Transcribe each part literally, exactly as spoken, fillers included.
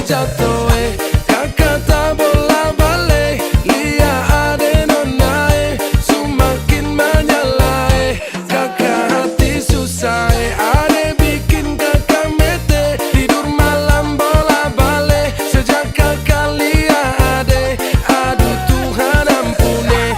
Jato e, kaka tabola bale, lia ade nona e, su makin manyala e, kaka hati susa e, ade bikin kaka mete, tidur malam bola bale, sejak kaka lia ade, aduh Tuhan ampun e.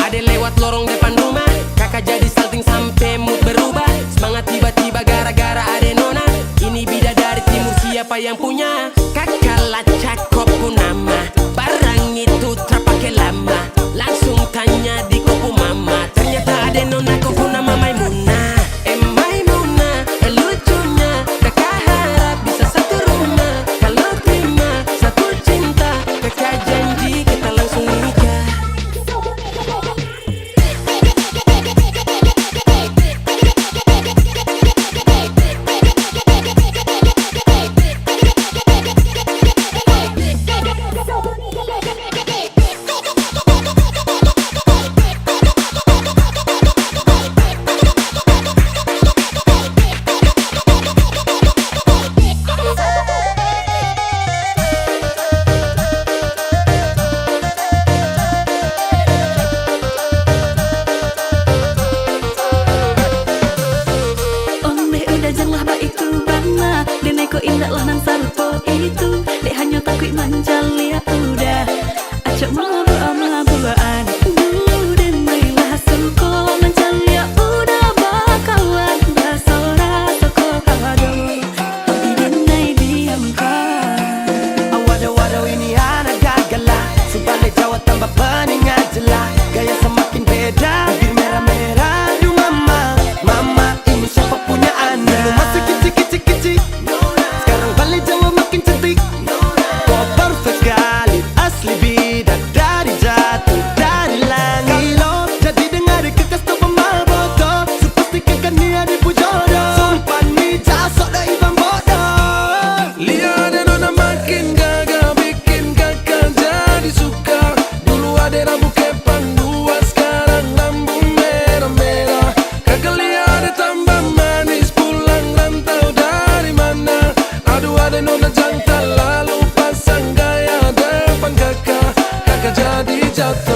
Ade lewat lorong depan rumah, kaka jadi salting sampe mood berubah. Smangat tiba-tiba gara-gara ade nona. Ini bidadari timur, siapa yang punya? Kaka lacak ko pung nama, barang itu tra pake lama. Langsung tanya di ko pung mama, ternyata ade nona ko pung nama Maimunah. Eh, Maimunah, eh, lucunya, kaka harap bisa satu rumah. Kalo terima satu cinta, kaka janji kita langsung nikah. Onde uda jang lah baitu bana, denai ko inda lah nang sarupo itu, dek hanyo takui mancalia uda. Acok mabua-mabuaan, duh denai lah sungko mancalia uda bakawan, basora soko kawado. Tapi denai diam ka. Awado-wado ini ana gagala. Su bale jawa tamba pening aja lah. Gaya semakin beda, bibir merah-merah. Aduh mama, mama ini siapa punya anak? Dulu masih kicik-kicik-kicik, sekarang bale jawa makin cantik. Kok perfect sekali, asli bidadari jatuh dari langit. Kalo jadi dengar kekasih tu pemabok to, su pasti kekal ni ade pu jodoh. Sumpah ni jaso doi bang bodoh. Lia ade nona makin gaga, bikin kaka jadi suka. Dulu ade rambu kepang dua, skarang rambu mera-mera. Kaka lia ade tamba manis, pulang rantau dari mana? Aduh ade nona jang talalu pasang gaya depan kaka. Kaka jadi jato.